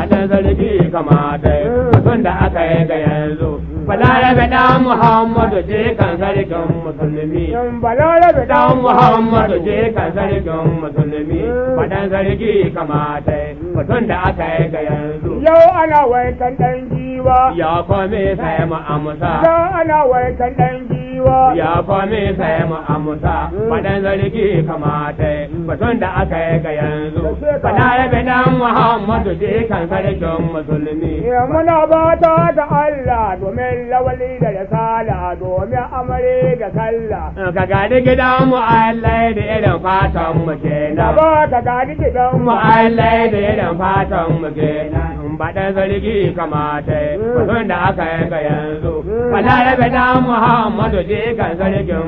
Fadan sarki kamata mutum da aka yi ga yanzu. Balarabe dan Muhammadu je kan sarkin musulmi. Balarabe Dan Muhammadu je kan sarkin musulmi. Fadan sarki kamata mutum da aka yi ga yanzu. Yau ana wankan ɗan giwa. Ya kome sai mu amsa. Yau ana wankan ɗan giwa. Ya kome sai mu amsa. Fadan sarki kamata mutum da aka yi ga yanzu. Balarabe dan Muhammadu je kan sarkin musulmi. Ya muna bata da Allah domin lawali da risala domin amare da sallah. Ka gadi gidan mu Allah da irin fatan mu kenan. Ba ka gadi gidan Mu Allah da irin fatan mu kenan. Baɗan sarki kamata mutum da aka yi ga yanzu. Balarabe dan Muhammadu je kan sarkin.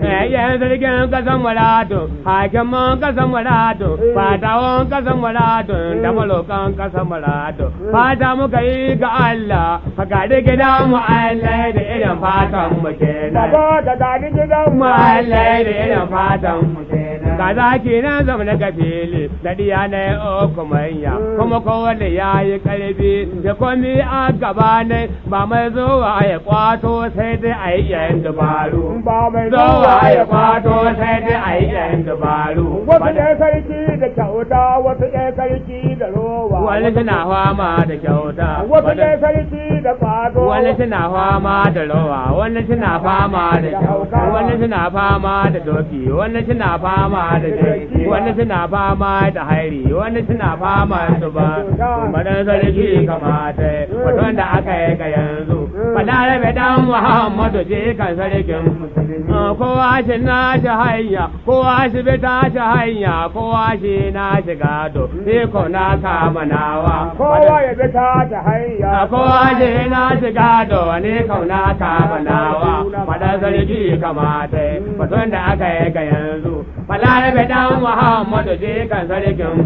Yan sarkin kasan muradu, hakiman kasan muradu, fatawan kasan muradu, da malokan kasan muradu. Fata muka yi ga Allah, ka gadi gidan mu Allah da irin fatan mu kenan. Ba ka gadi gidan Mu Allah da irin fatan mu kenan. Ga zaki nan zama na gafili, da diya na uku manya, kuma kowane ya yi ƙarfi, da komi a gaba ne, ba mai zuwa ya kwato sai dai a yi yan dubaru. Ba mai Zuwa ya kwato sai dai a yi yan dubaru. Wasu ɗan sarki da kyauta, wasu ɗan sarki da rowa. Wani suna fama da kyauta, Wasu ɗan sarki da ƙwazo. wani suna fama da rawa, wani suna fama da kyauta, wani suna fama da doki, wani suna fama da jaki, wani suna fama da hairi, wani suna fama da ba. Madan sarki kamata, mutum da aka yi ga yanzu. Balarabe dan Muhammadu je kan sarkin. Kowa shi na shi hanya, kowa shi bi ta shi hanya, kowa shi na shi gado, ni ko na kama nawa. Kowa ya bi ta ta hanya. Kowa shi na shi gado, ni ko na kama nawa. Madan sarki kamata, mutum da aka yi ga yanzu. Balarabe dan Muhammadu je kan sarkin.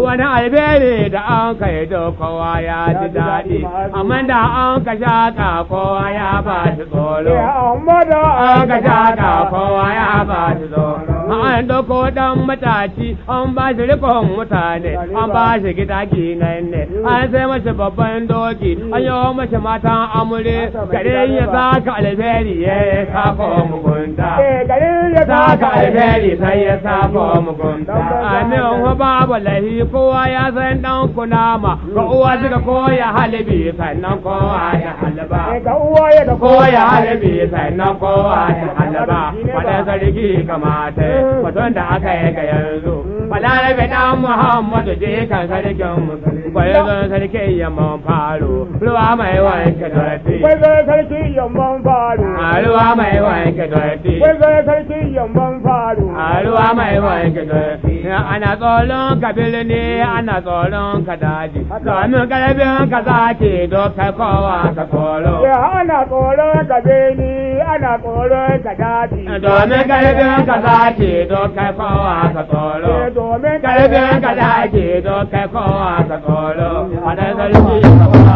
Wani alberi da an kai da kowa ya ji daɗi, amma da an ka shaƙa kowa ya ba shi tsoro. Amma da An ka shaƙa kowa ya ba shi tsoro. An ɗauko ɗan mataci, an ba shi rikon mutane, an ba shi gida ginan ne, an sai mashi babban doki, an yi mashi matan amure, garin ya saka alheri ya sako mugunta. Garin ya Saka alheri sai ya sako mugunta. Amin wa babu lahi kowa ya san dan kunama, ga uwa suka koya halibi sannan kowa ya halba. Ga uwa ya ga Koya halibi sannan kowa ya halba. Fadan sarki kamata, mutum da aka yi ga yanzu. Balarabe dan Muhammadu je kan sarkin musulmi. Gwarzon sarkin yamman faro, ruwa mai wanke datti. Gwai sarki yamman faru. Ruwa mai wanke datti. Gwai sarki yamman faru. A ruwa mai wanke datti. Ana tsoron ka birni, ana tsoron ka daji. Domin karfin ka zaki doka kowa ka tsoro. Ya ana tsoron ka beni, ana tsoron ka daji. Domin karfin ka zaki doka kowa ka tsoro. Domin Karfin ka zaki doka kowa ka tsoro. Fadan sarki ka ba.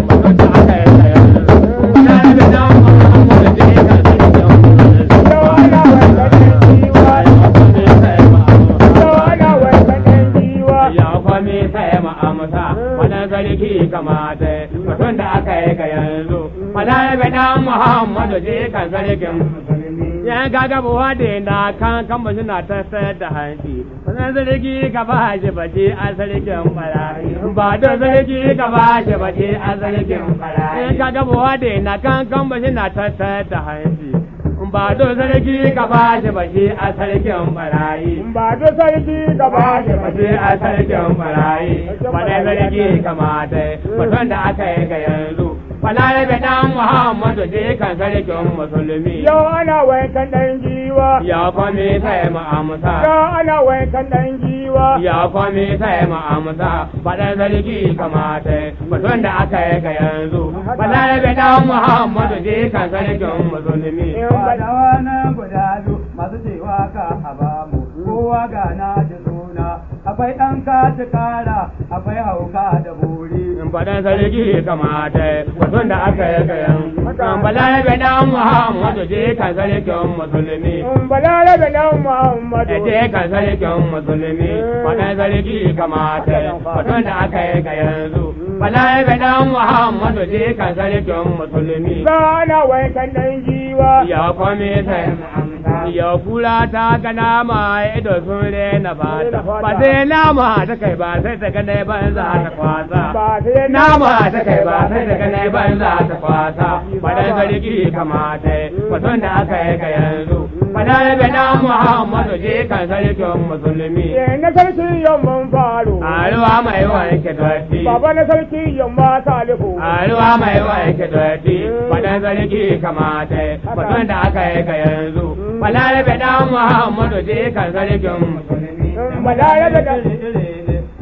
Mutum da aka yi tsaye. Na rabe dan Muhammadu je kan sarkin musulmi. Yau ana wankan ɗan giwa. Yau ana wankan ɗan giwa. Ya kwami sai mu amsa, wannan sarki kamata, mutum da aka yi ga yanzu. Balarabe dan Muhammadu je kan sarkin. Yan kaga buwa da na kan kan ba suna ta sayar da hanci. Wannan sarki ka ba shi bace a sarkin barayi. Ba da sarki ka ba shi bace a sarkin barayi. Yan kaga buwa da na kan kan ba suna ta sayar da hanci. Ba da sarki ka ba shi bace a sarkin barayi. Ba da sarki ka ba shi ba. Bace a sarkin barayi, wane sarki kamata, mutum da aka yi ga yanzu. Balarabe dan Muhammadu je kan sarkin musulmi. Yau ana wankan ɗan giwa. Ya kwame sai mu amsa. Yau ana wankan ɗan giwa. Ya kwame sai mu amsa. Faɗan sarki kamata, mutum da aka yi ga yanzu. Balarabe dan Muhammadu je kan sarkin musulmi. Ba da wani guda biyu masu cewa ka a bamu, kowa ga na ji suna, a Akwai ɗan katikara, akwai hauka da bori. In faɗin sarki kamata mutum da aka yi ga yanzu. Balarabe dan Muhammadu je kan sarkin musulmi. Balarabe dan Muhammadu. Je kan sarkin musulmi, faɗin sarki kamata mutum da aka yi ga yanzu. Balarabe dan Muhammadu je kan sarkin musulmi. Gana wankan dan giwa. Ya kwame sai ya kula ta ga nama ido sun rena fata. Ba sai nama ta kai ba sai ta gane banza ta kwasa. Ba sai Nama ta kai ba sai ta gane banza ta kwasa. Faɗin sarki kamata mutum da aka yi ga yanzu. Balarabe dan Muhammadu je kan sarkin musulmi. Na sarki yamman faro. A ruwa mai wanke dotti. Baba na sarki yamma salihu. A ruwa mai wanke dotti. Faɗin sarki kamata mutum da aka yi ga yanzu. Balarabe dan Muhammadu je kan sarkin musulmi. Balarabe dan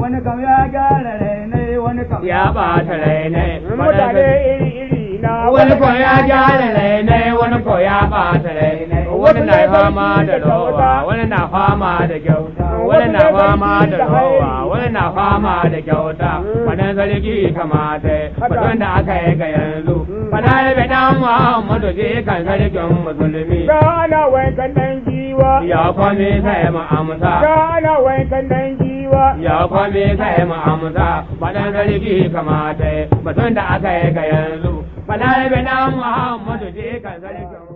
Wani kam ya gyara rainai, wani kam Ya ɓata rainai. Mutane iri iri na. Wani ko ya gyara rainai, wani ko ya ɓata rainai. Wani na fama da rowa, wani na fama da kyauta. Wani na fama da rowa, wani na fama da kyauta. Faɗin sarki kamata, mutum da aka yi ga yanzu. Balarabe dan Muhammadu je kan sarkin musulmi. Gana wankan dan giwa. Ya kwame sai mu amsa. Gana wankan dan giwa. Ya kwame sai mu amsa. Faɗin sarki kamata, mutum da aka yi ga yanzu. Balarabe dan Muhammadu je kan sarkin.